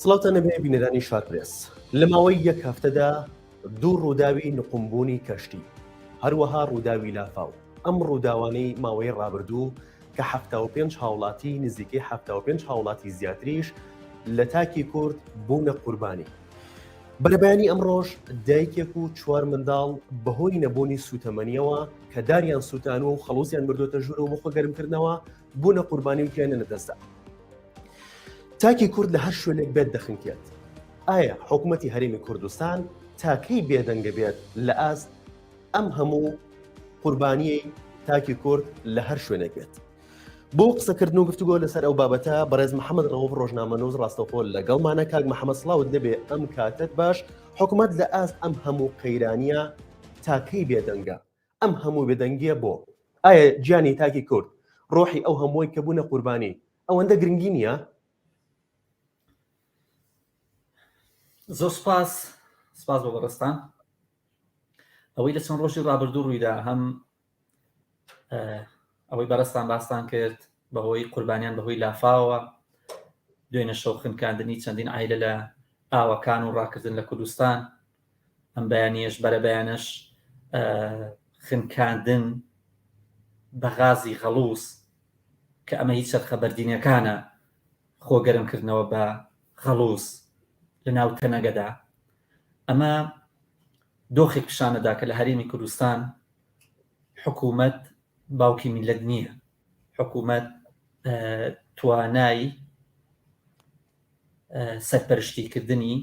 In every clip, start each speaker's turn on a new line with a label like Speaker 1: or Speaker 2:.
Speaker 1: سڵاوتان لەبێ بینەرانی شارپرێس. لە ماوەی یەک هەفتەدا دوو ڕووداوی نقومبوونی کەشتی، هەروەها ڕووداوی لافاو، ئەم ڕووداوانەی ماوەی ڕابردوو کە 75 هاوڵاتی نزیکەی 75 هاوڵاتی زیاتریش لە تاکی کورد بوونە قوربانی. بەرەبەیانی ئەمڕۆش دایکێک و چوار منداڵ بەهۆی نەبوونی سووتەمەنیەوە کە داریان سووتانوە و خەڵوزیان بردوێتە ژوورەوە بۆ خۆ گەرمکردنەوە بوونە قوربانی و گیانیان لەدەستدا. تاکی کورد لە هەر شوێنێک بێت دەخنکێت. ئایا حکوومەتی هەرێمی کوردستان تاکەی بێدەنگە بێت لە ئاست ئەم هەموو قوربانیەی تاکی کورد لە هەر شوێنێک بێت؟ بۆ قسەکردن و گفتوگۆ لەسەر ئەو بابەتە بەڕێز محەممەد ڕەوف ڕۆژنامەنووس ڕاستەوخۆ لەگەڵمانە کاک محەممەد سڵاوت لەبێ ئەم کاتت باش حکوومەت لە ئاست ئەم هەموو قەیرانیە تاکەی بێدەنگە ئەم هەموو بێدەنگیە بۆ؟ ئایا گیانی تاکی کورد ڕۆحی ئەو هەمووی کە بوونە قوربانی ئەوەندە گرنگی نییە؟
Speaker 2: زۆر سپاس سپاس بۆ بەڕێزتان ئەوەی لە چەند ڕۆژی ڕابردوو ڕوویدا هەم ئەوەی بەڕێزتان باستان کرد بەهۆی قوربانیان بەهۆی لافاوە دوێنێ شەو خنکاندنی چەندین عیلە لە ئاوەکان و ڕاکردن لە کوردستان ئەم بەیانیەش بەرەبەیانەش خنکاندن بە غازی غەڵوز کە ئەمە هیچ چەرخە بەردینەکانە خۆ گەرمکردنەوە بە غەڵوز لە ناو تەنەگەدا ئەمە دۆخێک پیشانەدا کە لە هەرێمی کوردستان حکوومەت باوکی میلەت نییە حکوومەت توانای سەرپەرشتیکردنی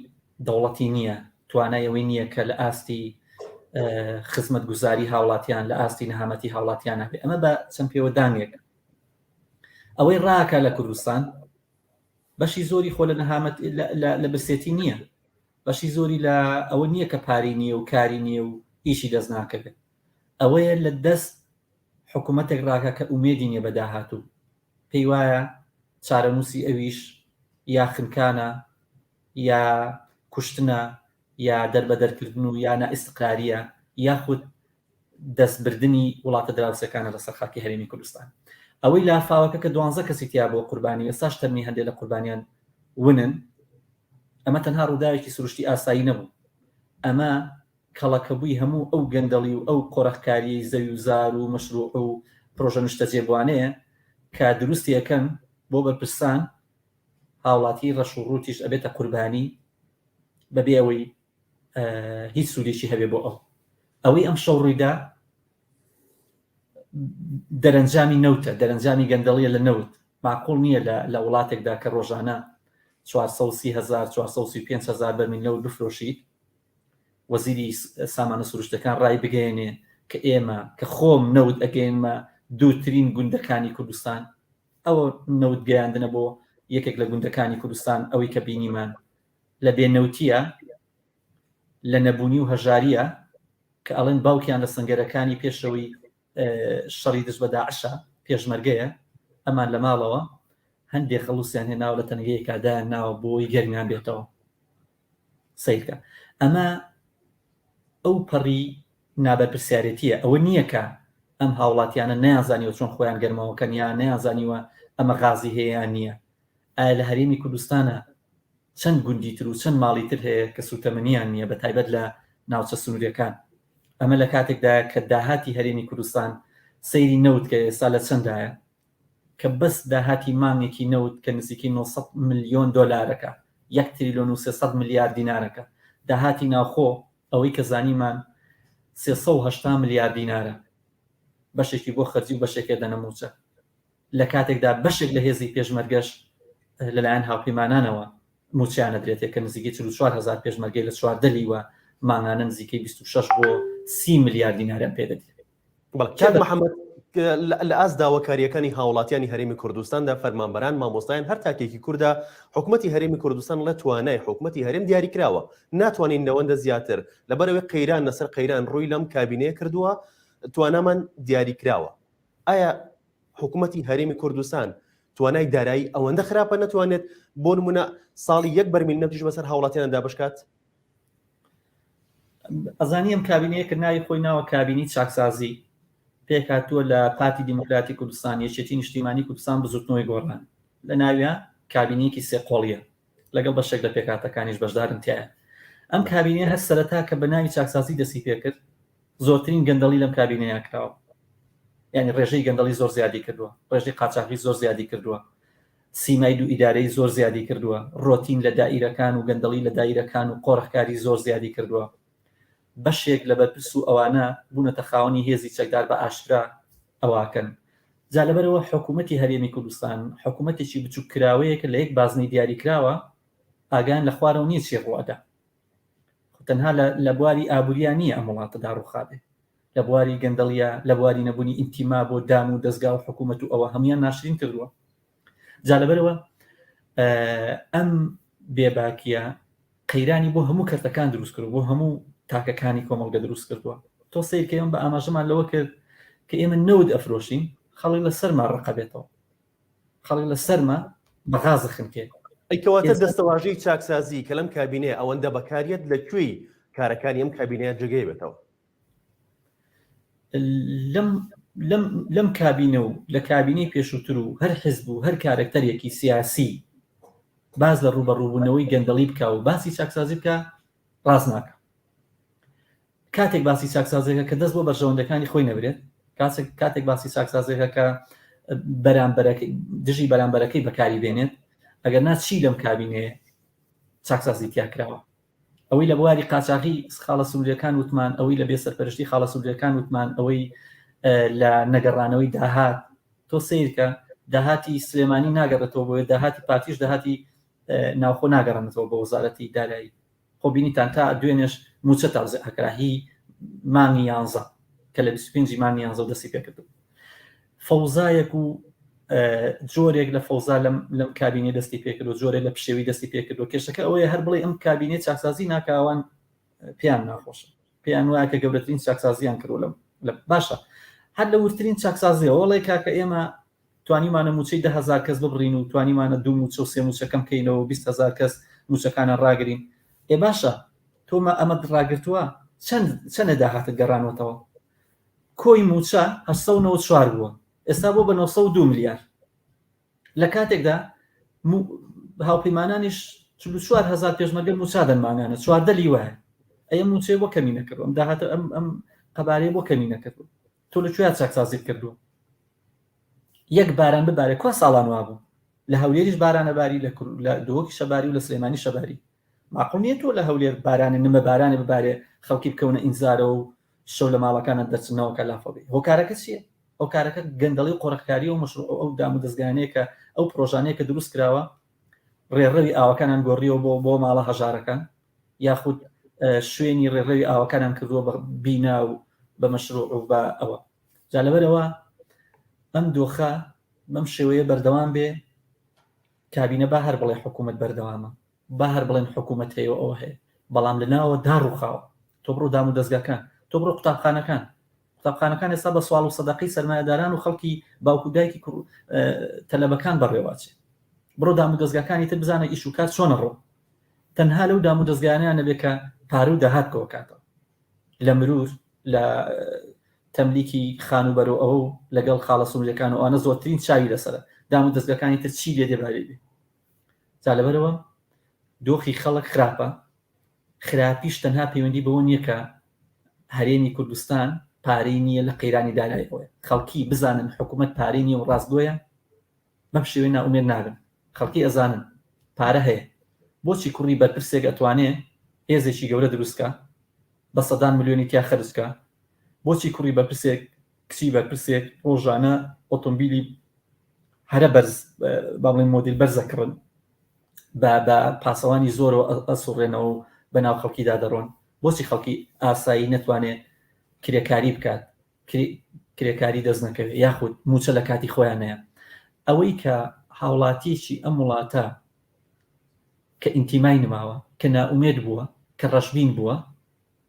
Speaker 2: دەوڵەتی نییە، توانای ئەوەی نییە کە لە ئاستی خزمەتگوزاری هاوڵاتیان لە ئاستی نەهامەتی هاوڵاتیان نابێ ئەمە بە چەند پێوەدانێک ئەوەی ڕاکە لە کوردستان بەشی زۆری خۆ لە نەهامەت لە برسێتی نییە بەشی زۆری لە ئەوە نییە کە پاری نییە و کاری نییە و ئیشی دەست ناکەوێت ئەوەیە لە دەست حکوومەتێک ڕاکە کە ئومێدی نییە بە داهاتوو پێی وایە چارەنووسی ئەویش یا خنکانە یا کوشتنە یا دەربەدەرکردن و یا نائیستقرارییە یاخود دەستبردنی وڵاتە دراوسێکانە لەسەر خاکی هەرێمی کوردستان. ئەوەی لافاوەکە کە دوانزە کەسی تیا بووە قوربانی و ئێستاش تەرمی هەندێک لە قوربانیان ونن، ئەمە تەنها ڕووداوێکی سروشتی ئاسایی نەبوو، ئەمە کەڵەکەبووی هەموو ئەو گەندەڵی و ئەو قۆرخکاریەی زەوی و زار و مەشروع و پرۆژە نیشتەجێبوانەیە کە دروستی ئەکەن بۆ بەرپرسان، هاوڵاتی ڕەش و ڕووتیش ئەبێتە قوربانی بەبێ ئەوەی هیچ سوودێکی هەبێ بۆ ئەو. ئەوەی ئەمشەو ڕوویدا دەرەنجامی نەوتە، دەرەنجامی گەندەڵیە لە نەوت. مەعقوڵ نییە لە لە وڵاتێکدا کە ڕۆژانە 430 هەزار 435 هەزار بەرمیل نەوت بفرۆشیت وەزیری سامانە سروشتەکان ڕای بگەیەنێ کە ئێمە کە خۆم نەوت ئەگەیەنمە دوورترین گوندەکانی کوردستان ئەوە نەوت گەیاندنە بۆ یەکێک لە گوندەکانی کوردستان ئەوەی کە بینیمان لە بێ نەوتیە لە نەبوونی و هەژاریە کە ئەڵێن باوکیان لە سەنگەرەکانی پێشەوەی شەڕی دژ بە داعشە پێشمەرگەیە ئەمان لە ماڵەوە هەندێک خەڵوسیان هێناوە لە تەنگەیەکا دایان ناوە بۆی گەرمیان بێتەوە سەیرکە ئەمە ئەو پەڕی نابەرپرسیارێتیە ئەوە نییە کە ئەم هاوڵاتیانە نەیانزانیوە چۆن خۆیان گەرمەوەکەن یا نەیانزانیوە ئەمە غازی هەیە یان نییە ئایا لە هەرێمی کوردستانە چەند گوندی تر و چەند ماڵی تر هەیە کە سوتەمەنیان نییە بە تایبەت لە ناوچە سنووریەکان ئەمە لە کاتێکدایە کە داهاتی هەرێمی کوردستان سەیری نەوت کە ئێستا لە چەندایە کە بەس داهاتی مانگێکی نەوت کە نزیکەی 900 ملیۆن دۆلارەکە، یەک تریلۆن و 300 ملیار دینارەکە، داهاتی ناوخۆ ئەوەی کە زانیمان 380 ملیار دینارە، بەشێکی بۆ خەرجی و بەشێکێ دەنە مووچە، لە کاتێکدا بەشێک لە هێزی پێشمەرگەش لەلایەن هاوپەیمانانەوە مووچەیان ئەدرێتێ کە نزیکەی 44 هەزار پێشمەرگەی لە 14 لیوە مانگانە نزیکەی 26 بۆ 30 ملیار دیناریان پێدەدرێت.
Speaker 1: کاک محەممەد لە ئاست داواکارییەکانی هاوڵاتیانی هەرێمی کوردستاندا فەرمانبەران مامۆستایان هەر تاکێکی کوردە حکوومەتی هەرێمی کوردستان لە توانای حکوومەتی هەرێم دیاریکراوە ناتوانین لەوەندە زیاتر لەبەرەوەی قەیران لەسەر قەیران ڕووی لەم کابینەیە کردووە توانامان دیاریکراوە ئایا حکوومەتی هەرێمی کوردستان توانای دارایی ئەوەندە خراپە نەتوانێت بۆ نمونە ساڵی یەک بەرمیل نەوتیش بەسەر هاوڵاتیان دابشکات
Speaker 2: ئەزانی ئەم کابینەیە کە ناوی خۆی ناوە کابینی چاکسازی پێکهاتووە لە پارتی دیموکراتی کوردستان یەکێتی نیشتیمانی کوردستان بزوتنەوەی گۆڕان لە ناویان کابینەیەکی سێقۆڵیە. لەگەڵ بەشێک لە پێکهاتەکانیش بەشدارن تیایا. ئەم کابینەیە هەر سەرەتا کە بە ناوی چاکسازی دەستی پێکرد، زۆرترین گەندەڵی لەم کابینەیە کراوە. یانی ڕێژەی گەندەڵی زۆر زیادی کردووە، ڕێژەی قاچاغی زۆر زیادی کردووە، سیمای دوو ئیدارەیی زۆر زیادی کردووە، ڕۆتین لە دائیرەکان و گەندەڵی لە دائیرەکان و قۆرخکاری زۆر زیادی کردووە. بەشێک لە بەرپرس و ئەوانە بوونەتە خاوەنی هێزی چەکدار بە ئاشکرا ئەواکەن. جا لەبەرئەوە حکوومەتی هەرێمی کوردستان حکوومەتێکی بچووککراوەیەکە لە یەک بازنەی دیاریکراوە ئاگایان لە خوارەوە نییە چی ڕووئەدا. خۆ تەنها لە لە بواری ئابووریا نییە ئەم وڵاتە داڕووخابێ. لە بواری گەندەڵییە، لە بواری نەبوونی ئینتیما بۆ دام و دەزگا و حکوومەت و ئەوە هەموویان ناشرین کردووە. جا لەبەرئەوە ئەم بێباکییە قەیرانی بۆ هەموو کەرتەکان دروست کردووە، بۆ هەموو تاکەکانی کۆمەڵگە دروست کردووە. تۆ سەیر کە ئێمە بە ئاماژەمان لەوە کرد کە ئێمە نەوت ئەفرۆشین، خەڵک لە سەرما ڕق ئەبێتەوە، خەڵک لە سەرما بە غاز ئەخنکێ.
Speaker 1: ئەی کەواتە دەستەواژەی چاکسازی کە لەم کابینەیە ئەوەندە بەکاریەت لە کوێی کارەکانی ئەم کابینەیە جێگەی بێتەوە؟
Speaker 2: لەم لەم لەم کابینە و لە کابینەی پێشووتر و هەر حزب و هەر کارەکتەرێکی سیاسی باس لە ڕووبەڕووبوونەوەی گەندەڵی بکا و باسی چاکسازی بکا ڕاست ناکا. کاتێک باسی چاکسازیەکە کە دەست بۆ بەرژەوەندەکانی خۆی نەبرێت، کاتێک کاتێک باسی چاکسازیەکە کە بەرامبەرەکەی دژی بەرامبەرەکەی بەکاری بێنێت، ئەگەر نا چی لەم کابینەیە چاکسازی تیا کراوە؟ ئەوەی لە بواری قاچاغی خاڵە سنووریەکان وتمان، ئەوەی لە بێ سەرپەرشتی خاڵە سنووریەکان وتمان، ئەوەی لە نەگەڕانەوەی داهات، تۆ سەیرکە داهاتی سلێمانی ناگەڕێتەوە بۆیە داهاتی پارتیش داهاتی ناوخۆ ناگەڕێنێتەوە بۆ وەزارەتی دارایی. خۆ بینیتان تا دوێنێش مووچە تەوزیع کرا هی مانگی یانزە کە لە 25 مانگی یانزە دەستی پێکردبوو. فەوزایەک و جۆرێک لە فەوزا لەم لەم کابینەی دەستی پێکرد و جۆرێک لە پشێوی دەستی پێکرد و کێشەکە ئەوەیە هەر بڵێ ئەم کابینەی چاکسازی ناکاوان پێیان ناخۆشە پێیان وایە کە گەورەترین چاکسازیان کردو لەم لە باشە هەر لە ورترین چاکسازیەوە وەڵێ کاکە ئێمە توانیمانە موچەی 10هزار کەس ببڕین و توانیمانە دوو موچە و سێ موچەکەم کەینەوە 20هزار کەس موچەکانە ڕاگرین ئێ باشە تۆمە ئەمە ڕاگرتووە چەند چەندە داهاتت گەڕانەوەتەوە کۆی مووچە 894 بووە، ئێستا بووە بە 902 ملیار. لە کاتێکدا هاوپەیمانانیش 44 هەزار پێشمەرگە مووچە دەن مانگانە، 14 لیوایە. ئەی ئەم مووچەیە بۆ کەمی نەکردووە؟ ئەم داهاتە ئەم ئەم قەبارەیە بۆ کەمی نەکردووە؟ تۆ لە کوێیا چاکسازیت کردووە؟ یەک باران ببارێ کوا ساڵان وابوو؟ لە هەولێریش بارانە باری، لە لە دهۆکیشە باری و لە سلێمانیشە باری. ماقوڵ نییە تۆ لە هەولێر بارانێ نمە بارانێ ببارێ خەڵکی بکەونە ئینزارەوە و شەو لە ماڵەکانت دەرچنەوە کە لافاو بێ هۆکارەکە چییە؟ هۆکارەکە گەندەڵی و قۆرخکاری و مەشروع ئەو دام و دەزگایانەیە کە ئەو پرۆژانەیە کە دروست کراوە ڕێڕەوی ئاوەکانیان گۆڕیەوە بۆ بۆ ماڵە هەژارەکان یاخود شوێنی ڕێڕەوی ئاوەکانیان کردووە بە بینا و بە مەشروع و بە ئەوە جا لەبەرەوە ئەم دۆخە بەم شێوەیە بەردەوام بێ کابینە با هەر بڵێ حکوومەت بەردەوامە با هەر بڵێن حکوومەت هەیە و ئەوە هەیە، بەڵام لە ناوەوە داڕووخاوە. تۆ بڕۆ دامودەزگاکان، تۆ بڕۆ قوتابخانەکان. قوتابخانەکان ئێستا بە سواڵ و سەدەقەی سەرمایەداران و خەڵکی باوک و دایکی کوڕ تەلەبەکان بەڕێوە ئەچێ. بڕۆ دامودەزگاکانی تر بزانە ئیش و کار چۆن ئەڕۆ. تەنها لەو دامودەزگایانەیان نەبێ کە پارە و داهات کۆکاتەوە. لە مرور، لە تەملیکی خانووبەرە و ئەوە و لەگەڵ خاڵە سنوورییەکان و ئەوانە زۆرترین چاوی لەسەرە. دامودەزگاکانی تر چی لێ دێ با لێی بێ. جا لەبەرئەوە دۆخی خەڵک خراپە، خراپیش تەنها پەیوەندی بەوە نییە کە هەرێمی کوردستان پارەی نییە لە قەیرانی دارایی ئەوەیە خەڵکی بزانن حکوومەت پارەی نییە و ڕاستگۆیە بەم شێوەی نائومێد نابن خەڵکی ئەزانن پارە هەیە بۆچی کوڕی بەرپرسێک ئەتوانێ هێزێکی گەورە دروستکە بە سەدان ملیۆنی تیا خەرجکە بۆچی کوڕی بەرپرسێک کچی بەرپرسێک ڕۆژانە ئۆتۆمبیلی هەرە بەرز با بڵێین مۆدیل بەرزە کڕن بە بە پاسەوانی زۆرەوە ئەسوڕێنەوە و بە ناو خەڵکیدا دەڕۆن بۆچی خەڵکی ئاسایی نەتوانێت کرێکاری بکات کرێکاری دەست نەکەوێت یاخود موچە لە کاتی خۆیان نەیە ئەوەی کە هاوڵاتیەکی ئەم وڵاتە کە ئینتیمای نماوە کە نائومێد بووە کە ڕەشبین بووە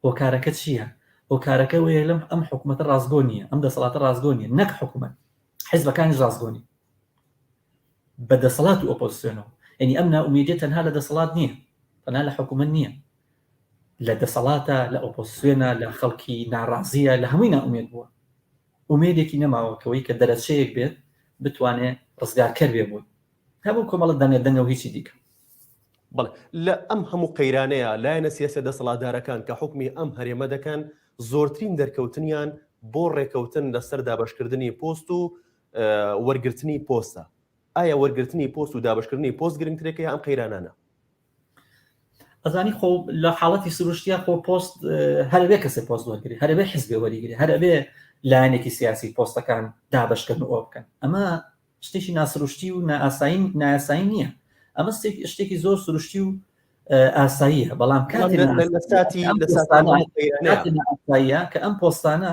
Speaker 2: هۆکارەکە چییە؟ هۆکارەکە ئەوەیە لەم ئەم حکوومەتە ڕاستگۆ نییە، ئەم دەسەڵاتە ڕاستگۆ نییە، نەک حکوومەت، حیزبەکانیش ڕاستگۆ نین بە دەسەڵات و ئۆپۆزسیۆنەوە. یعنی ئەم نائومێدیە تەنها لە دەسەڵات نییە، تەنها لە حکوومەت نییە، لە دەسەڵاتە، لە ئۆپۆزسیۆنە، لە خەڵکی ناڕازیە، لە هەمووی نائومێد بووە. ئومێدێکی نەماوە کەوەی کە دەرەچەیەک بێت بتوانێ ڕزگارکەر بێ بۆی. هەموو کۆمەڵە دەنگە دەنگە و هیچی دیکە.
Speaker 1: بەڵێ لە ئەم هەموو قەیرانەیە لایەنە سیاسیە دەسەڵاتدارەکان کە حوکمی ئەم هەرێمە دەکەن زۆرترین دەرکەوتنیان بۆ ڕێکەوتن لەسەر دابەشکردنی پۆست و وەرگرتنی پۆستە. ئایا وەرگرتنی پۆست و دابەشکردنی پۆست گرنگترێکە یا ئەم قەیرانانە؟
Speaker 2: ئەزانی خۆ لە حاڵەتی سروشتیا خۆ پۆست هەرەبێ کەسێ پۆست وەرگری هەرەبێ حزبێ وەریگری هەرەبێ لایەنێکی سیاسی پۆستەکان دابەشکردن و ئەوە بکەن ئەمە شتێکی ناسروشتی و نائاسایی نایاسایی نییە ئەمە شتێکی زۆر سروشتی و ئاساییە بەڵام کاتی ئاساییە کە ئەم پۆستانە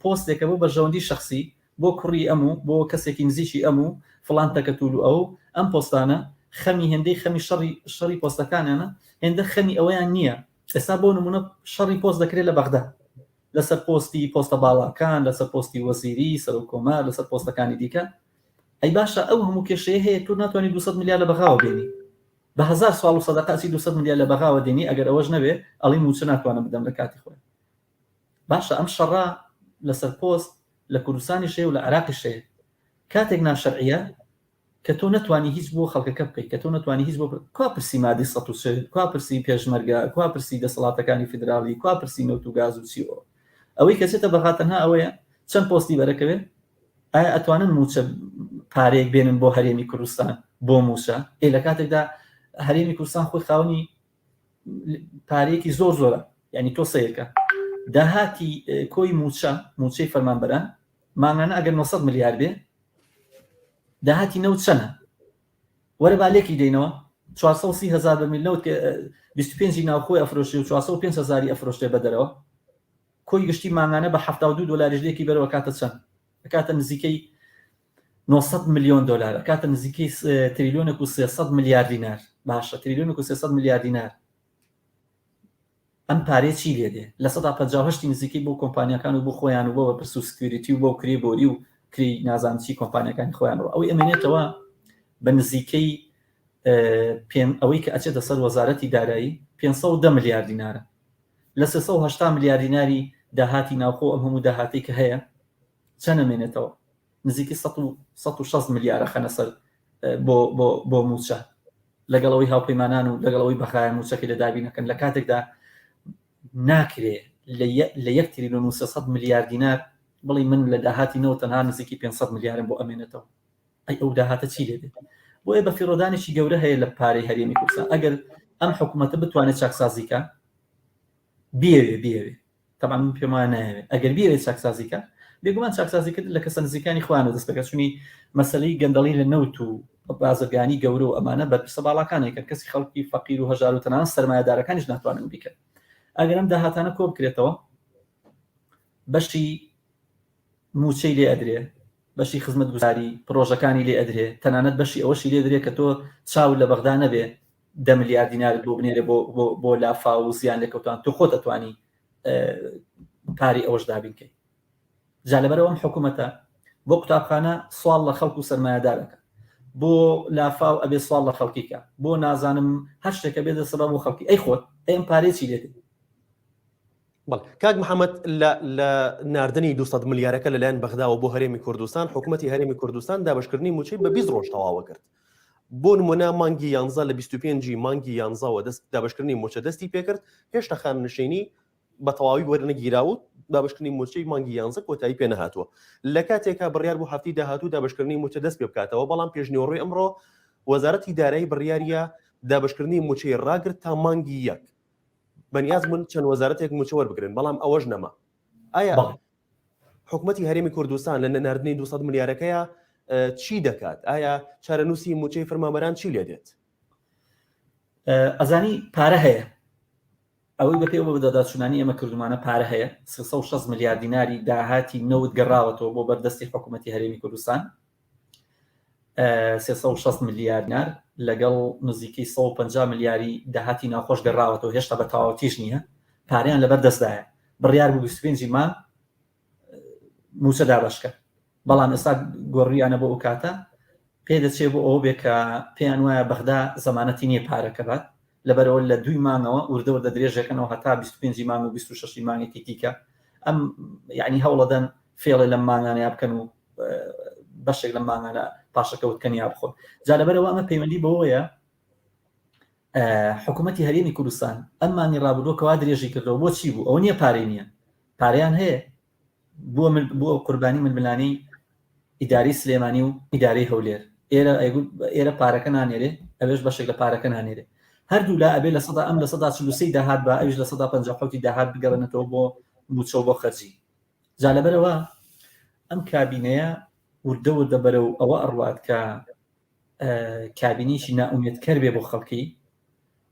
Speaker 2: پۆستێکە بۆ بەرژەوەندی شخصی بۆ کوڕی ئەم و بۆ کەسێکی نزیکی ئەم و فلان تەکەتول و ئەو ئەم پۆستانە خەمی هێندەی خەمی شەڕی شەڕی پۆستەکانیانە هێندە خەمی ئەوەیان نییە ئێستا بۆ نمونە شەڕی پۆست دەکرێت لە بەغدا لەسەر پۆستی پۆستە باڵاکان، لەسەر پۆستی وەزیری، سەرۆک کۆمار، لەسەر پۆستەکانی دیکە. ئەی باشە ئەو هەموو کێشەیە هەیە تۆ ناتوانانی 200 ملیار لە بەغاوە بێنی؟ بە هەزار سواڵ و سەدەقە ئەچی 200 ملیار لە بەغاوە دێنی ئەگەر ئەوەش نەبێ ئەڵێی مووچە ناتوانم بدەم لە کاتی خۆی. باشە ئەم شەڕە لەسەر پۆست لە کوردستانیش هەیە و لە عێراقیش هەیە. کاتێک ناشەرعیە کە تۆ نەتوانی هیچ بۆ خەڵکەکە بکەیت، کە تۆ نەتوانی هیچ بۆ کوا پرسی مادەی 140، کوا پرسی پێشمەرگە، کوا پرسی دەسەڵاتەکانی فیدراڵی، کوا پرسی نەوت و گاز و چی و ئەوەی کە چێتە بەغا تەنها ئەوەیە چەند پۆستی بەرەکەوێ، ئایا ئەتوانن مووچە پارەیەک بێنن بۆ هەرێمی کوردستان بۆ مووچە؟ ئێ لە کاتێکدا هەرێمی کوردستان خۆی خاوەنی پارەیەکی زۆر زۆرە، یعنی تۆ سەیرکە داهاتی کۆی مووچە مووچەی فەرمانبەران مانگانە ئەگەر 900 ملیار بێ داهاتی نەوت چەنە؟ وەرە با لێکی دەینەوە 430 هزار بەرمیل نەوت کە 25 ناوخۆی ئەفرۆشێ و 405 هزاری ئەفرۆشێ بە دەرەوە کۆی گشتی مانگانە بە 72 دۆلاریش لێکی بەرەوە کاتە چەند کاتە نزیکەی 900 میلیۆن دلار کاتە نزیکەی تریلیۆنێک و 300 ملیار دینار باشە تریلیۆنێک و 300 ملیار دینار ئەم پارەیە چی لێ دێ؟ 58% ی نزیکەی بۆ کۆمپانیاکان و بۆ خۆیان و بۆ بەرپرس و security و بۆ کرێی بۆری و کرێی نازانم چی کۆمپانیاکانی خۆیان ڕۆ ئەوەی ئەمێنێتەوە بە نزیکەی ئەوەی کە ئەچێتە سەر وەزارەتی دارایی 510 ملیار دینارە لە 380 ملیار دیناری داهاتی ناوخۆ ئەم هەموو داهاتی کە هەیە چەند ئەمێنێتەوە نزیکەی 160 ملیارە خەنە سەر بۆ بۆ بۆ مووچە لەگەڵ ئەوەی هاوپەیمانان و لەگەڵ ئەوەی بەغایە مووچەکەی لە دابین نەکەن لە کاتێکدا ناکرێ لە یەک تریلیۆن و 300 ملیار دینار بڵی من لە داهاتی نەوە تەنها نزیکی 500 ملیارم بۆ ئەمێنێتەوە ئەی ئەو داهاتە چی لێ دێت بۆیە بە فیڕۆدانێکی گەورە هەیە لە پارەی هەرێمی کوردستان ئەگەر ئەم حکوومەتە بتوانێت چاکسازیکە بیەوێ بیەوێ تەبعەن من پێم وایە نایەوێت ئەگەر بیەوێت چاکسازی کات بێگومان چاکسازی کردن لە کەسە نزیکانی خۆیانەوە دەست پێکات چونی مەسەلەی گەندەڵی لە نەوت و بازرگانی گەورە و ئەمانە بەرپرسە باڵاکانێکن کەسی خەڵکی فەقیر و هەژار و تەنانەت سەرمایەدارەکانیش ناتوانن بیکەن ئەگەر ئەم داهاتانە کۆ بکرێتەوە بەشی موچەی لێ ئەدرێ بەشی خزمەتگوزاری پرۆژەکانی لێ ئەدرێ تەنانەت بەشی ئەوەشی لێ درێ کە تۆ چاو لە بەغدا نەبێ دە ملیار دینارت بۆ بنێرێ بۆ بۆ بۆ لافاو و زیان لێکەوتان تۆ خۆت ئەتوانی پارەی ئەوەش دابین کەی جا لەبەرەوە ئەم حکوومەتە بۆ قوتابخانە سواڵ لە خەڵک و سەرمایەدارەکە بۆ لافاو ئەبێ سواڵ لە خەڵکیکە بۆ نازانم هەر شتێکە بێ دەسەبە بۆ خەڵکی ئەی خۆت ئەم پارەی چی لێ دێ
Speaker 1: بەڵێ کاک محەممەد لە لە ناردنی 200 ملیارەکە لەلایەن بەغداوە بۆ هەرێمی کوردستان حکوومەتی هەرێمی کوردستان دابشکردنی موچەی بە 20 ڕۆژ تەواوە کرد بۆ نمونە مانگی یانزە لە 25 مانگی یانزەوە دەست دابشکردنی موچە دەستی پێکرد هێشتا خانەنشینی بە تەواوی وەرنەگیرا و دابشکردنی موچەی مانگی یانزە کۆتایی پێ نەهاتووە لە کاتێکا بڕیار بۆ هەفتی داهاتوو دابشکردنی موچە دەست پێ بکاتەوە بەڵام پێشنیوەڕۆی ئەمڕۆ وەزارەتی دارایی بڕیاریە دابشکردنی موچەی ڕاگرت تا مانگی یەک بەنیاز بوون چەند وەزارەتێک موچە وەربگرن بەڵام ئەوەش نەما ئایا حکومەتی هەرێمی کوردستان لە نەناردنی 200 ملیارەکەیە چی دەکات ئایا چارەنووسی موچەی فەرمانبەران چی لێ دێت
Speaker 2: ئەزانی پارە هەیە ئەوەی بە پێوە بەداداچوونانی ئێمە کردومانە پارە هەیە 360 ملیار دیناری داهاتی نەوت گەڕاوەتەوە بۆ بەردەستی حکوومەتتی هەرێمی کوردستان 360 ملیار دینار لەگەڵ نزیکەی 150 ملیاری داهاتی ناوخۆش گەڕاوەتەوە هێشتا بە تەواوەتیش نییە پارەیان لەبەر دەستدایە بڕیار بوو 25 مانگ موچە دابەشکە بەڵام ئێستا گۆڕیانە بۆ ئەو کاتە پێ دەچێ بۆ ئەوە بێ کە پێیان وایە بەغدا زەمانەتی نییە پارەکە بات لەبەرەوە لە دوی مانگەوە وردە وردە درێژەکەنەوە هەتا 25 مانگ و 26 مانگێکی دیکە ئەم یعنی هەوڵەدەن فێڵێ لەم مانگانەیە بکەن و بەشێک لەم مانگانە پاشەکەوت کەن یا بخۆن جا لەبەرەوە ئەمە پەیوەندی بەوەیە. حکوومەتی هەرێمی کوردستان ئەم مانگی ڕابردووە کەوا درێژی کردەوە بۆ چی بوو؟ ئەوە نییە پارەی نییە، پارەیان هەیە بووە من بووە قوربانی ململانێی ئیدارەی سلێمانی و ئیدارەی هەولێر ئێرە ئەیگوت ئێرە پارەکە نانێرێ ئەوێش بەشێک لە پارەکە نانێرێ هەردوو لا ئەبێ لە سەدا ئەم 43% داهات بە ئەویش 57% داهات بگەڕێنێتەوە بۆ مووچە و بۆ خەرجی جا لەبەرەوە ئەم کابینەیە وردە وردە بەرەو ئەوە ئەڕوات کە کابینێکی نائومێدکەر بێ بۆ خەڵکی،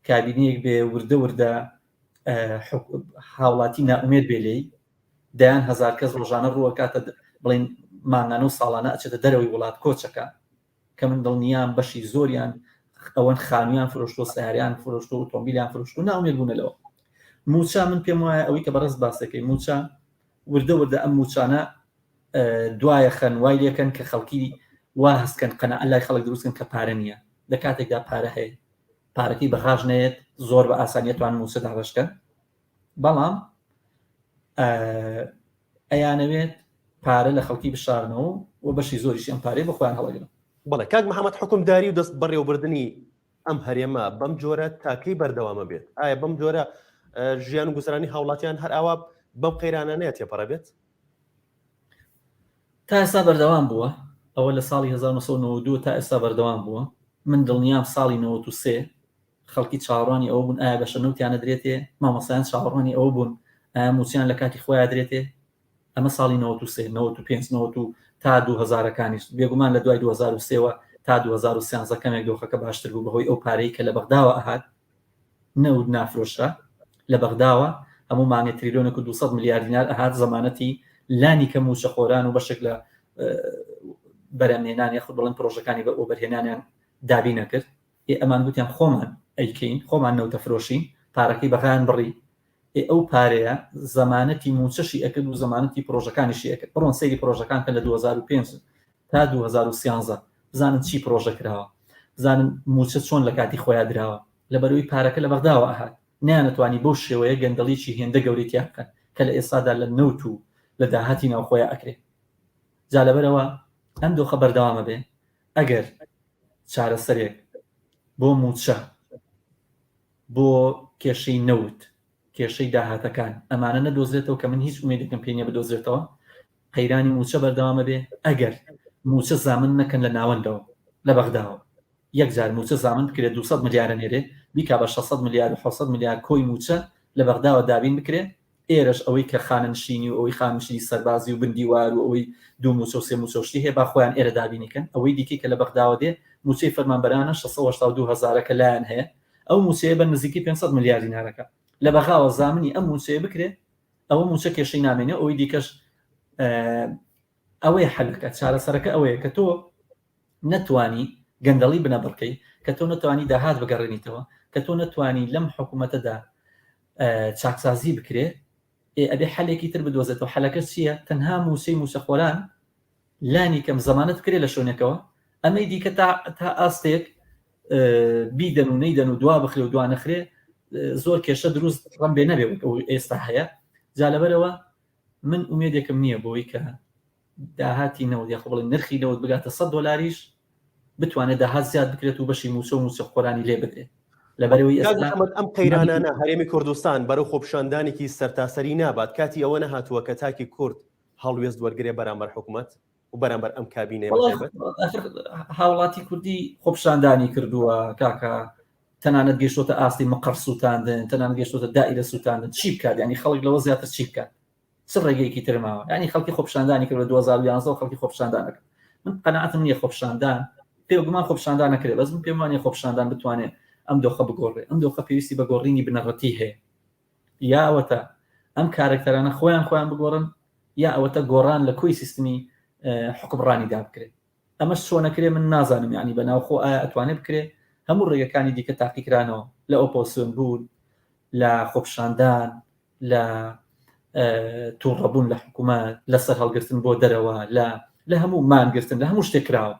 Speaker 2: کابینەیەک بێ وردە وردە هاوڵاتی نائومێد بێ لێی، دەیان هەزار کەس ڕۆژانە ڕووەکاتە بڵین مانگانە و ساڵانە ئەچێتە دەرەوەی وڵات کۆچەکە کە من دڵنیام بەشی زۆریان ئەوەن خانویان فرۆشتۆ سیاریان فرۆشتۆ ئۆتۆمبیلیان فرۆشتۆ ناومێت بوونە لەوە موچە من پێم وایە ئەوەی کە بەڕێز باسەکەی موچە وردە وردە ئەم موچانە دوایە خەن وای لێکەن کە خەڵکی وا هەستکەن قەناعەت لای خەڵک دروستکەن کە پارە نییە لە کاتێکدا پارە هەیە پارەکەی بەغاش نەیەت زۆر بە ئاسانیە توان موچە دابەشکەن بەڵام ئەیانەوێت پارە لە خەڵکی بشارنەوە و بەشی زۆریشی ئەم پارەی بۆ خۆیان هەڵەگرن.
Speaker 1: بەڵێ کاک محەمەد حوکمداری و دەست بەڕێوەبردنی ئەم هەرێمە بەم جۆرە تا کەی بەردەوامە بێت؟ ئایا بەم جۆرە ژیان و گوزەرانی هاوڵاتیان هەر ئاوا بەم قەیرانانەیە تێپەڕە بێت؟
Speaker 2: تا ئێستا بەردەوام بووە ئەوە لە ساڵی 1992 تا ئێستا بەردەوام بووە من دڵنیام ساڵی 93 خەڵکی چاوەڕوانی ئەوە بوون ئایا بەشە نەوتیان ئەدرێتێ مامۆستایان چاوەڕوانی ئەوە بوون ئایا مووچەیان لە کاتی خۆیان ئەدرێتێ ئەمە ساڵی 93 95 90 و تا 2000ەکانیش بێگومان لە دوای 2003ەوە تا 2013 کەمێک دۆخەکە باشتر بوو بەهۆی ئەو پارەی کە لە بەغداوە ئەهات نەوت نافرۆشرا لە بەغداوە هەموو مانگێ تریلۆنێک و 200 ملیار دینار ئەهات زەمانەتی لانی کەم مووچەخۆران و بەشێک لە بەرهەمهێنان یاخود بڵێن پرۆژەکانی بە وەبەرهێنانیان دابین نەکرد ئێ ئەمان گوتیان خۆمان ئەیکەین خۆمان نەوتە فرۆشین پارەکەی بەغایان بڕی ئێ ئەو پارەیە زەمانەتی مووچەشی ئەکرد و زەمانەتی پرۆژەکانیشی ئەکرد بڕۆن سەیری پرۆژەکان کەن لە 2005 تا 2013 بزانن چی پرۆژە کراوە بزانن مووچە چۆن لە کاتی خۆیا دراوە لەبەرئەوەی پارەکە لە بەغداوە ئەهات نەیانەتوانی بەو شێوەیە گەندەڵیی هێندە گەورەی تیا بکەن کە لە ئێستادا لە نەوت و لە داهاتی ناوخۆیا ئەکرێ جا لەبەرئەوە ئەم دۆخە بەردەوام ئەبێ ئەگەر چارەسەرێک بۆ مووچە بۆ کێشەی نەوت کێشەی داهاتەکان ئەمانە نەدۆزرێتەوە کە من هیچ ئومێدێکم پێ نییە بدۆزرێتەوە قەیرانی مووچە بەردەوامە بێ ئەگەر مووچە زامن نەکەن لە ناوەندەوە لە بەغداوە یەک جار مووچە زامن بکرێت 200 ملیارە نێرێ بیکا بە 600 ملیار و 700 ملیار کۆی مووچە لە بەغداوە دابین بکرێ ئێرەش ئەوەی کە خانەنشینی و ئەوەی خانەنشینی سەربازی و بن دیوار و ئەوەی دوو مووچە و سێ مووچە و شتی هەیە با خۆیان ئێرە دابینی کەن ئەوەی دیکەی کە لە بەغداوە دێ مووچەی فەرمانبەرانە 682 هەزارە کە لایان هەیە ئەو مووچەیە بە نزیکەی 500 ملیار دینارەکە لە بەغاوە زامنی ئەم مووچەیە بکرێ ئەوە مووچە کێشەی نامێنێ ئەوەی دیکەش ئەوەیە حەلەکە چارەسەرەکە ئەوەیە کە تۆ نەتوانی گەندەڵی بنەبڕکەی کە تۆ نەتوانی داهات بگەڕێنیتەوە کە تۆ نەتوانی لەم حکوومەتەدا چاکسازی بکرێ ئێ ئەبێ حەلێکی تر بدۆزێتەوە حەلەکە چییە تەنها مووچەی مووچەخۆران لانی کەم زەمانەت بکرێ لە شوێنێکەوە ئەمەی دیکە تا تا ئاستێک بیدەن و نەیدەن و دوا بخرێ و دوا نەخرێ زۆر کێشە دروست ڕم بێ نەبێ وەک ئەو ئێستا هەیە جا لەبەرەوە من ئومێدێکم نییە بۆی کە داهاتی نەوت یاخۆ بڵێن نرخی نەوت بگاتە 100 دۆلاریش بتوانێت داهات زیاد بکرێت و بەشی مووچە و مووچە خۆرانی لێ بدرێت لەبەرەوەی ئێستا
Speaker 1: ئەم قەیرانانە هەرێمی کوردستان بەرەو خۆپیشاندانێکی سەرتاسەری نابات کاتی ئەوە نەهاتووە کە تاکی کورد هەڵوێست وەرگێ بەرامبەر حکوومەت و بەرامبەر ئەم کابینەیە
Speaker 2: هاوڵاتی کوردی خۆپیشاندانی کردووە کاکە تەنانەت گەیشتۆتە ئاستی مقەڕ سووتاندن تەنانەت گەیشتۆتە دائیرە سووتاندن چی بکات یعنی خەڵک لەوە زیاتر چی بکات چ ڕێگەیەکی تر ماوە یعنی خەڵکی خۆپیشاندانی کرد لە 2011 خەڵکی خۆپیشاندانەکە من قەناعەتم نییە خۆپیشاندان پێگومان خۆپیشاندان نەکرێت بەس من پێم وانیە خۆپیشاندان بتوانێت ئەم دۆخە بگۆڕێ ئەم دۆخە پێویستی بە گۆڕینی بنەڕەتی هەیە یا ئەوەتە ئەم کارەکتەرانە خۆیان خۆیان بگۆڕن یا ئەوەتە گۆڕان لە کۆی سیستمی حکومڕانیدا بکرێت ئەمەش چۆن ئەکرێ من نازانم یانی بە ناوخۆ ئایا ئەتوانێ بکرێ هەموو ڕێگەکانی دیکە تاقیکرانەوە لە ئۆپۆسیۆن بوون لە خۆپشاندان لە تووڕەبوون لە حکوومەت لە سەر هەڵگرتن بۆ دەرەوە لە لە هەموو مانگرتن لە هەموو شتێک کراوە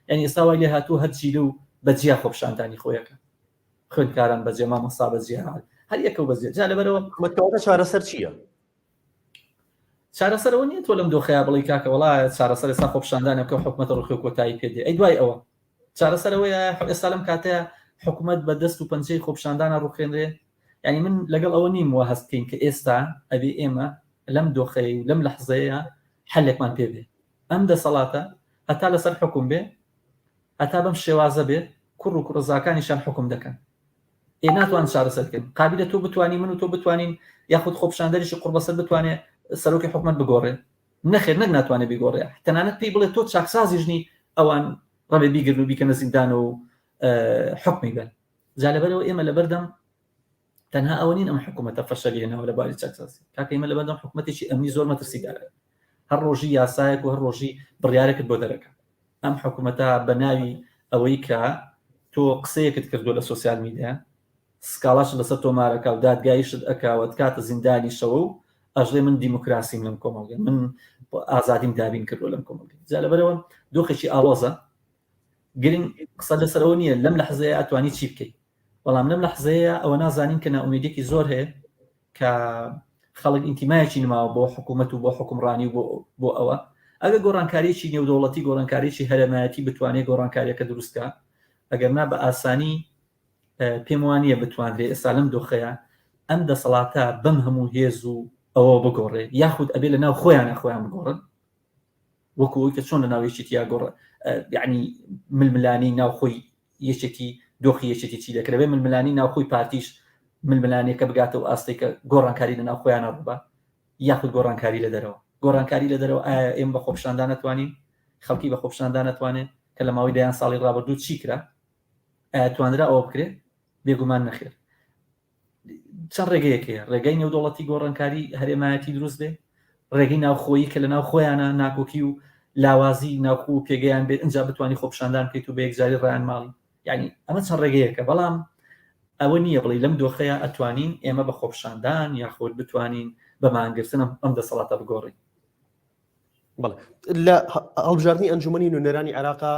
Speaker 2: یعنی ئێستا وای لێ هاتوو هەر جیلە و بەجیا خۆپشاندانی خۆیەکە خوێندکاران بەجێ مامۆستا بەجیا هەر یەکە و بەجێ جا لەبەرەوە
Speaker 1: مەتەوەتە چارەسەر چییە؟
Speaker 2: چارەسەر ئەوە نییە تۆ لەم دۆخەیا بڵێی کاکە وەڵا چارەسەر ئێستا خۆپیشاندانە بکە حکومەتە ڕوخێ و کۆتایی پێ دێ ئەی دوای ئەوە چارەسەر ئەوەیە ئێستا لەم کاتەیە حکوومەت بە دەست و پەنجەی خۆپشاندانە ڕوخێنرێ یعنی من لەگەڵ ئەوە نیم وە هەست بکەین کە ئێستا ئەبێ ئێمە لەم دۆخەی و لەم لەحزەیە حلێکمان پێ بێ ئەم دەسەڵاتە هەتا لەسەر حکوم بێ هەتا بەم شێوازە بێ کوڕ و کوڕزاکانیشان حکوم دەکەن ئێ ناتوان چارەسەر بکەن قابلە تۆ بتوانی من و تۆ بتوانین یاخود خۆپشاندەریشی قوڕبەسەر بتوانێ سەرۆکی حکومت بگۆڕێ نەخێر نەک ناتوانێت بیگۆڕێ تەنانەت پێی بڵێ تۆ چاکسازیش نی ئەوان ڕەبێ بیگرن و بیکەنە زیندانەوە و حکمی بن جا لەبەرەوە ئێمە لەبەردەم تەنها ئەوە نین ئەم حکوومەتە فەشەلی هێناوە لە باری چاکسازی کاکە ئێمە لەبەردەم حکوومەتێکی ئەمنی زۆر مەترسیدارە هەر ڕۆژی یاسایەک و هەر ڕۆژی بڕیارێکت بۆ دەرەکە ئەم حکوومەتە بە ناوی ئەوەی کە تۆ قسەیەکت کردو لە سۆسیال میدیا سکاڵاشت لەسەر تۆمارەکا و دادگاییشت ئەکا و ئەتکاتە زیندانیشەوە و ئەژڵێ من دیموکراسیم لەم کۆمەڵگە من ئازادیم دابین کردووە لەم کۆمەڵگە جا لەبەرەوە دۆخێکی ئاڵۆزە گرنگ قسە لەسەرەوە نییە لەم لەحزەیە ئەتوانی چی بکەیت بەڵام لەم لەحزەیە ئەوە نازانین کە نائومێدێکی زۆر هەیە کە خەڵک ئینتیمایەکی نماوە بۆ حکوومەت و بۆ حکومڕانی و بۆ ئەوە ئەگە گۆڕانکاریی نێودەوڵەتی گۆڕانکاریی هەرێمایەتی بتوانێت گۆڕانکاریەکە دروستکە ئەگەر نا بە ئاسانی پێم وانییە بتوانرێ ئێستا لەم دۆخەیا ئەم دەسەڵاتە بەم هەموو هێز و ئەوە بگۆڕێ یاخود ئەبێ لە ناو خۆیانە خۆیان بگۆڕن وەکو ئەوی کە چۆن لە ناو یەکێتیا گۆڕ یعنی ململانی ناوخۆی یەکێتی دۆخی یەکێتی چی دەکرێت بێ ململانی ناوخۆی پارتیش ململانێکە بگاتەوە ئاستێک کە گۆڕانکاری لە ناو خۆیانە ڕووبا یاخود گۆڕانکاری لە دەرەوە گۆڕانکاری لە دەرەوە ئایا ئێمە بە خۆپیشاندان نەتوانین خەڵکی بە خۆپیشاندان نەتوانێت کە لە ماوەی دەیان ساڵی ڕابردوو چی کرا ئایا توانرا ئەوە بکرێت؟ بێگومان نەخێر. چەند ڕێگەیەک هەیە ڕێگەی نێودەوڵەتی گۆڕانکاری هەرێمایەتی دروست بێ ڕێگەی ناوخۆیی کە لە ناو خۆیانە ناکۆکی و لاوازی ناوخۆ و پێگەیان بێت ئینجا بتوانی خۆپیشاندان بکەیت و بە یەکجاری ڕایان ماڵی یعنی ئەمە چەند ڕێگەیەکە بەڵام ئەوە نییە بڵێ لەم دۆخەیە ئەتوانین ئێمە بە خۆپیشاندان یاخود بتوانین بە مانگرتن ئەم دەسەڵاتە بگۆڕین
Speaker 1: بەڵێ لە هەڵبژاردنی ئەنجومەنی نوێنەرانی عێراقا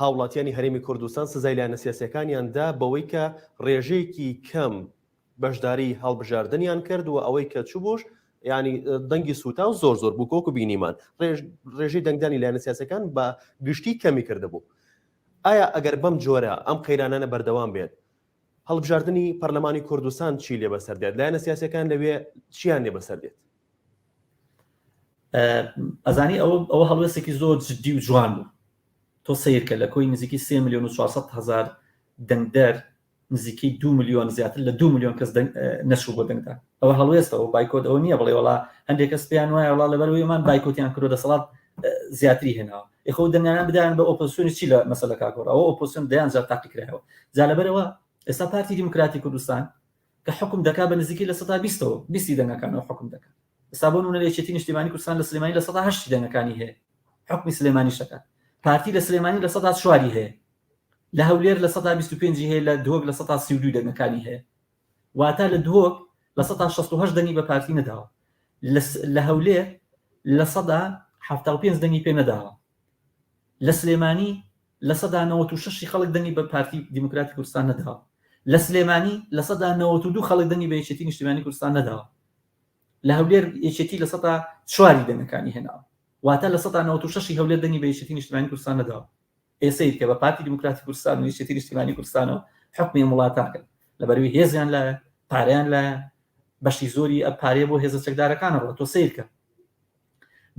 Speaker 1: هاوڵاتیانی هەرێمی کوردستان سزای لایەنە سیاسیەکانیان دا بەوەی کە ڕێژەیەکی کەم بەشداری هەڵبژاردنیان کرد و ئەوەی کە چوبووش ینی دەنگی سووتاو زۆر زۆر بوو کۆکو بینیمان ڕێژەی دەنگدانی لایەنە سیاسەکان بە گشتی کەمی کردبوو ئایا ئەگەر بەم جۆرە ئەم قەیرانانە بەردەوام بێت هەڵبژاردنی پەرلەمانی کوردستان چی لێ بەسەر دێت لایەنە سیاسەکان لەوێ چیان لێ بەسەر دێت
Speaker 2: ئەزانی ئەوە ئەوە هەڵوێستێکی زۆر جددی و جوان بوو تۆ سیرکە لە کۆی نزیکی 3 میلیۆن و 400 هزار دەنگدەر نزیکەی 2 میلیۆن زیاتر لە 2 میلیۆن کەس نەچوو بۆ دەنگدان ئەوە هەڵوێستەوە بایکۆت ئەوە نییە بڵێ وڵا هەندێک کەس پێیان وایە وڵا لەبەرەوەی ئەمان بایکۆتیان کردو دەسەڵات زیاتری هێناوە ئێخۆ دەنگیان بدایان بە ئۆپۆزیسیۆنی چی لە مەسەلەکە گۆڕا ئەوە ئۆپۆزیسیۆن دەیان جار تاقیکرایەوە جا لەبەرەوە ئێستا پارتی دیموکراتی کوردستان کە حکوم دەکا بە نزیکەی 20%ەوە 20 دەنگەکانەوە حکوم دەکا ئێستا بۆ نمونە یەکێتی نیشتیمانی کوردستان لە سلێمانی 8% دەنگەکانی هەیە حکومی سلێمانی شەکات پارتی لە سلێمانی 4%ی هەیە لە هەولێر 25% هەیە لە دهۆک 32% دەنگەکانی هەیە واتە لە دهۆک 68% دەنگی بە پارتی نەداوە لە هەولێر 75% دەنگی پێ نەداوە لە سلێمانی 96% خەڵک دەنگی بە پارتی دیموکراتی کوردستان نەداوە لە سلێمانی 92% خەڵک دەنگی بە یەکێتی نیشتیمانی کوردستان نەداوە لە هەولێر یەکێتی 4% دەنگەکانی هێناوە واتە 96% هەولێر دەنگی بە یەکێتی نیشتیمانی کوردستان نەداوە ئێ سەیر کە بە پارتی دیموکراتی کوردستان و یەکێتی نیشتیمانی کوردستانەوە حکومی ئەم وڵاتاکەن لەبەروی هێزیان لایە پارەیان لایە بەشی زۆری ئە پارەیە بۆ هێزە چەکدارەکانەوە تۆ سەیر کە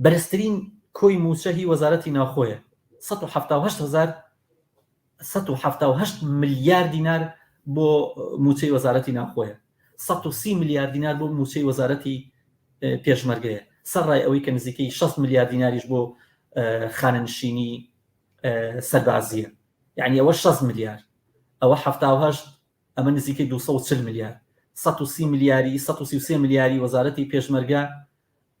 Speaker 2: بەرزترین کۆی موچە هی وەزارەتی ناوخۆیە 178 هزار 178 ملیار دینار بۆ موچەی وەزارەتی ناوخۆیە 130 ملیار دینار بۆ موچەی وەزارەتی پێشمەرگەیە سەرڕای ئەوەی کە نزیکەی 60 ملیار دیناریش بۆ خانەنشینی سەربازیە یعنی ئەوە 60 ملیار ئەوە 78 ئەمە نزیکەی 240 ملیار 130 ملیاری 133 ملیاری وەزارەتی پێشمەرگە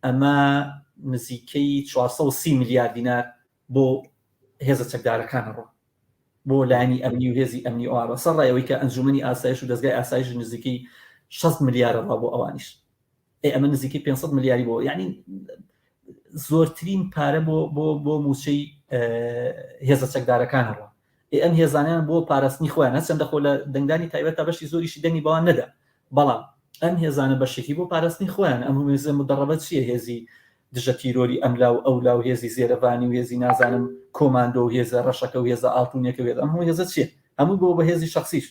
Speaker 2: ئەمە نزیکەی 430 ملیار دینار بۆ هێزە چەکدارەکان ڕۆ بۆ لایەنی ئەمنی و هێزی ئەمنی ئەوارە سەر ڕای ئەوەی کە ئەنجومەنی ئاسایش و دەزگای ئاسایش نزیکەی 60 ملیارە ڕا بۆ ئەوانیش ئێ ئەمە نزیکەی 500 ملیاری بۆ یعنی زۆرترین پارە بۆ بۆ بۆ موچەی هێزە چەکدارەکان ڕۆ ئێ ئەم هێزانیان بۆ پاراستنی خۆیان هەرچەندە خۆ لە دەنگدانی تایبەت تا بەشی زۆریشی دەنگی بەوان نەدا بەڵام ئەم هێزانە بەشێکی بۆ پاراستنی خۆیان ئەم هێزە مدەڕەبە چییە هێزی دژە تیرۆری ئەملا و ئەولا و هێزی زێرەڤانی و هێزی نازانم کۆماندۆ و هێزە ڕەشەکە و هێزە ئاڵتونیەکە وێت ئەم هەموو هێزە چییە؟ هەمووی بۆ بەهێزی شخصیش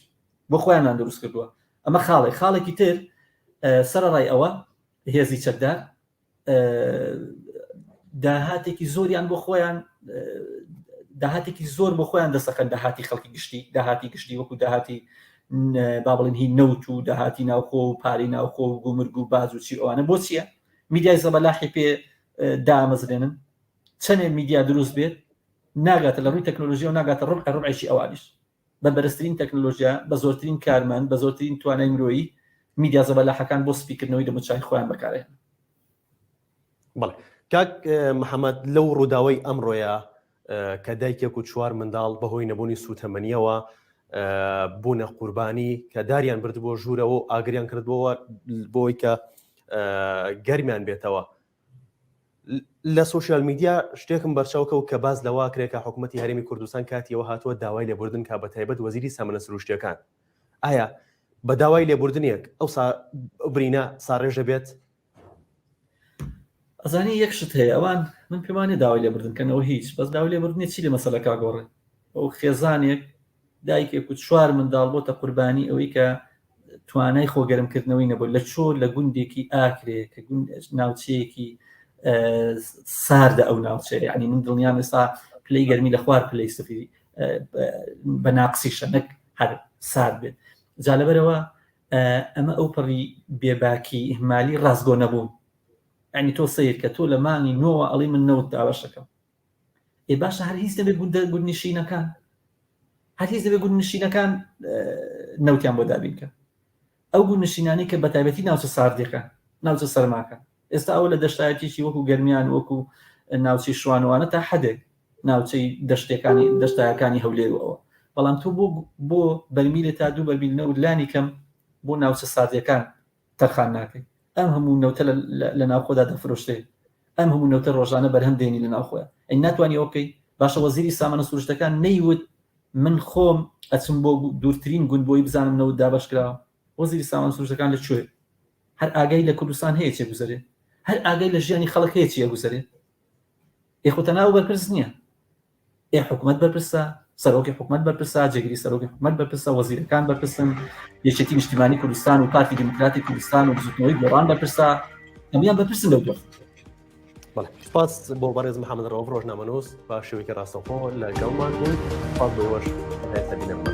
Speaker 2: بۆ خۆیانان دروست کردووە ئەمە خاڵێک خاڵێکی تر سەرەڕای ئەوە هێزی چەکدار داهاتێکی زۆریان بۆ خۆیان داهاتێکی زۆر بۆ خۆیان دەسەخەن داهاتی خەڵکی گشتی داهاتی گشتی وەکو داهاتی با بڵێن هی نەوت و داهاتی ناوخۆ و پارەی ناوخۆ و گومرگ و باج و چی ئەوانە بۆ چییە میدیای زەبەلاحی پێ دامەزرێنن چەندێ میدیا دروست بێت ناگاتە لە ڕووی تەکنۆلۆژیا و ناگاتە ڕبع ڕبعێکی ئەوانیش بە بەرزترین تەکنۆلۆژیا بە زۆرترین کارمەند بە زۆرترین توانای مرۆیی میدیا زەبەلاحەکان بۆ سپیکردنەوەی دەموچاوی خۆیان بەکارهێنن.
Speaker 1: بەڵێ کاک محەممەد لەو ڕووداوەی ئەمڕۆیە کە دایکێک و چوار منداڵ بەهۆی نەبوونی سووتەمەنیەوە بوونە قوربانی کە داریان بردبووە ژوورەوە و ئاگریان کردبووەوە بۆی کە گەرمیان بێتەوە لە سۆشیال میدیا شتێکم بەرچاو کەوت کە باس لەوە کرێ کە حکوومەتی هەرێمی کوردستان کاتیەوە هاتووە داوای لێبوردن کا بە تایبەت وەزیری سامانە سروشتیەکان ئایا بە داوای لێبوردنێک ئەو برینە ساڕێژ دەبێت؟
Speaker 2: ئەزانی یەک شت هەیە ئەوان من پێمانێ داوای لێبوردن کەنەوە هیچ بەس داوای لێبوردنی چی لە مەسەلەکە گۆڕێ ئەو خێزانێک دایکێک و چوار منداڵ بۆتە قوربانی ئەوەی کە توانای خۆگەرمکردنەوەی نەبوو لە چۆ لە گوندێکی ئاکرێ کە گوند ناوچەیەکی ساردە ئەو ناوچەیە یعنی من دڵنیام ئێستا پلەی گەرمی لە خوار پلەی سفری بە ناقسیشە نەک هەر سارد بێت جا لەبەرەوە ئەمە ئەو پەڕی بێباکی ئیهمالی ڕاستگۆ نەبوون ینی تۆ سیر کە تۆ لە مانگی نۆوە ئەڵی من نەوت داوەشەکەم ئێ باشە هەر هیچ نەبێت گوندە گوندنشینەکان هەر هیچ دەبێت گوندنشینەکان نەوتیان بۆ دابین کە ئەو گوندنشینانی کە بەتایبەتی ناوچە ساردیەکان ناوچە سەرماکە ئێستا ئەوە لە دەشتایەتیی وەکو گەرمیان وەکو ناوچەی شوانوانە تا حدێک ناوچەی دەشتەکانی دەشتایەکانی هەولێر و ئەوە بەڵام تۆ بۆ بۆ بەرمیلە تا دوو بەرمیل نەوت لانی کەم بۆ ناوچە ساردیەکان تەرخان ناکەی ئەم هەموو نەوتە لە ناوخۆدا دەفرۆشرێ ئەم هەموو نەوتە ڕۆژانە بەرهەم دێنی لە ناوخۆیان ئەی ناتوانانی ئەوە بکەی باشە وەزیری سامانە سروشتەکان نەیوت من خۆم ئەچم بۆ دوورترین گوند بۆی بزانم نەوت دابەش کراوە وەزیری سامان سروشتەکان لە کوێ هەر ئاگای لە کوردستان هەیە چێ گوزەرێ هەر ئاگای لە ژیانی خەڵک هەیە چی ئەگوزەرێ ئێ خۆ تەنها ئەو بەرپرس نییە ئێ حکومەت بەرپرسە سەرۆکی حکومەت بەرپرسە جێگری سەرۆکی حکومەت بەرپرسە وەزیرەکان بەرپرسن یەکێتی نیشتیمانی کوردستان و پارتی دیموکراتی کوردستان و بزوتنەوەی گۆڕان بەرپرسە هەمویان بەرپرسن لەو دۆخ
Speaker 1: سپاس بۆ بەڕێز محەممەد ڕەوف ڕۆژنامەنووس بە شێوەیەکی ڕاستەوخۆ لەگەڵمان بوون سپاس بۆ ئێوەش بینەرمان.